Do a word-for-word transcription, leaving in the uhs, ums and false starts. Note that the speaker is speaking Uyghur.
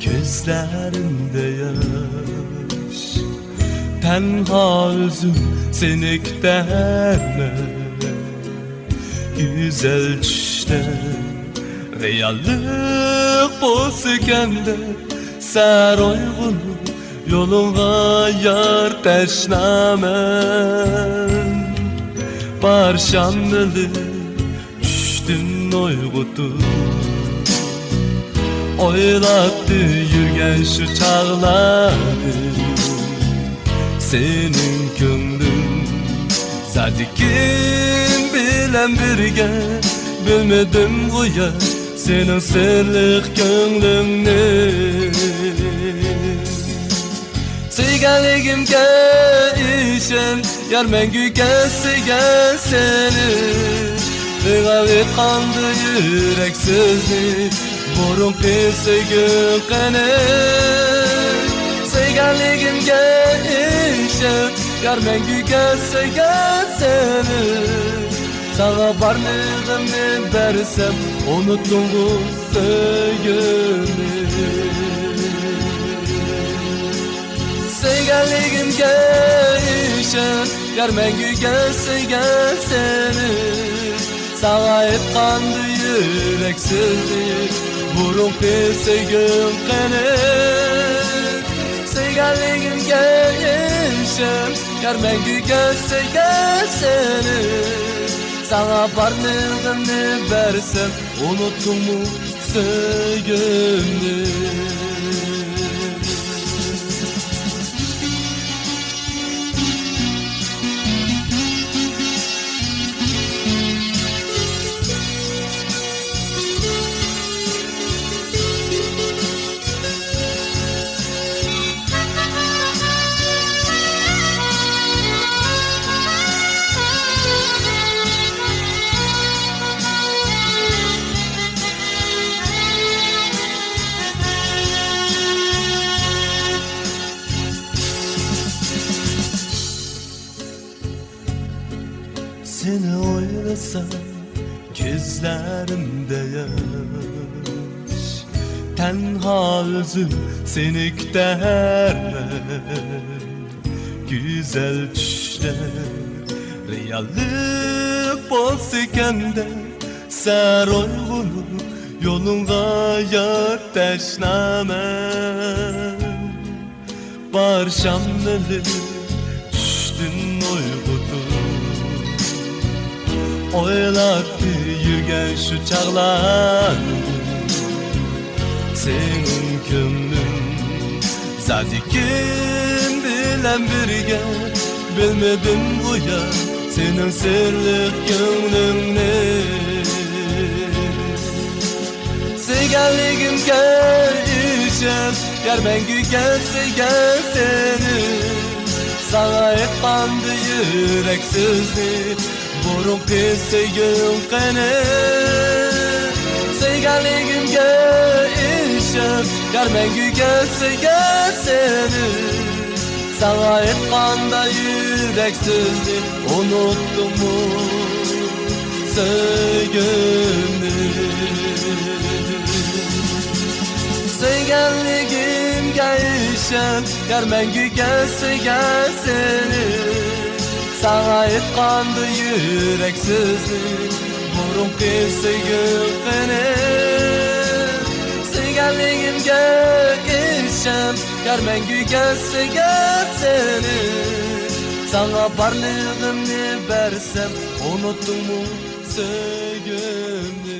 كۆزلەرىمدە ياش، تەنھا ئۆزۈم سېنى كۈتەرمەن. گۈزەل چۈشلەر رېئاللىق بولسىكەن دەپ، سەھەر ئويغىنىپ يولۇڭغا يار تەشنامەن. بار شامىلى چۈشتىن ئويغىتىپ، ئويلاپ يۈرگەن شۇ چاغلارنى. سېنىڭ كۆڭلۈڭ زادى كىم بىلەن بىرگە؟ بىلمىدىمغۇ يا سېنىڭ سىرلىق كۆڭلۈڭنى. سۆيگەنلىكىمگە ئىشەن، يار مەڭگۈگە سۆيگەن سېنى. ماڭا ئېيتقاندا يۈرەك سۆزنى، بۇرۇنقى سۆيگۈڭ قېنى؟ سۆيگەنلىكىمگە ئىشەن، يار مەڭگۈگە سۆيگەن سېنى. ساڭا بارلىقىمنى بەرسەم، ئۇنۇتتۇڭغۇ سۆيگۈمنى. سۆيگەنلىكىمگە ئىشەن، يار مەڭگۈگە سۆيگەن سېنى. ساڭا ئېيتقاندا يۈرەك سۆزى، بۇرۇنقى سۆيگۈڭ قېنى؟ سۆيگەنلىكىمگە ئىشەن، يار مەڭگۈگە سۆيگەن سېنى. ساڭا بارلىقىمنى بەرسەم، ئۇنۇتتۇڭمۇ سۆيگۈمنى؟ سېنى ئويلىسام، كۆزلىرىمدە ياش، تەنھا ئۆزۈم سېنى كۈتەرمەن. گۈزەل چۈشلەر رېئاللىق بولسىكەن دەپ، سەھەر ئويغىنىپ يولۇڭغا يار تەشنامەن. بار شامىلى چۈشتىن ئويغىتىپ، ئويلاپ يۈرگەن شۇ چاغلار. سېنىڭ كۆڭلۈڭ زادى كىم بىلەن بىرگە؟ بىلمىدىمغۇ يا سېنىڭ سىرلىق كۆڭلۈڭنى. سۆيگەنلىكىمگە ئىشەن، يار مەڭگۈگە سۆيگەن سېنى. ساڭا ئېيتقاندا يۈرەك سۆزنى، بۇرۇنقى سۆيگۈڭ قېنى؟ سۆيگەنلىكىمگە ئىشەن، يار مەڭگۈگە سۆيگەن سېنى. ساڭا ئېيتقاندا يۈرەك سۆزنى، ئۇنۇتتۇڭمۇ سۆيگۈمنى؟ سۆيگەنلىكىمگە ئىشەن، يار مەڭگۈگە سۆيگەن سېنى. ساڭا ئېيتقاندا يۈرەك سۆزنى، بۇرۇنقى سۆيگۈڭ قېنى؟ سۆيگەنلىكىمگە ئىشەن، يار مەڭگۈگە سۆيگەن سېنى. ساڭا بارلىقىمنى بەرسەم، ئۇنۇتتۇڭمۇ سۆيگۈمنى؟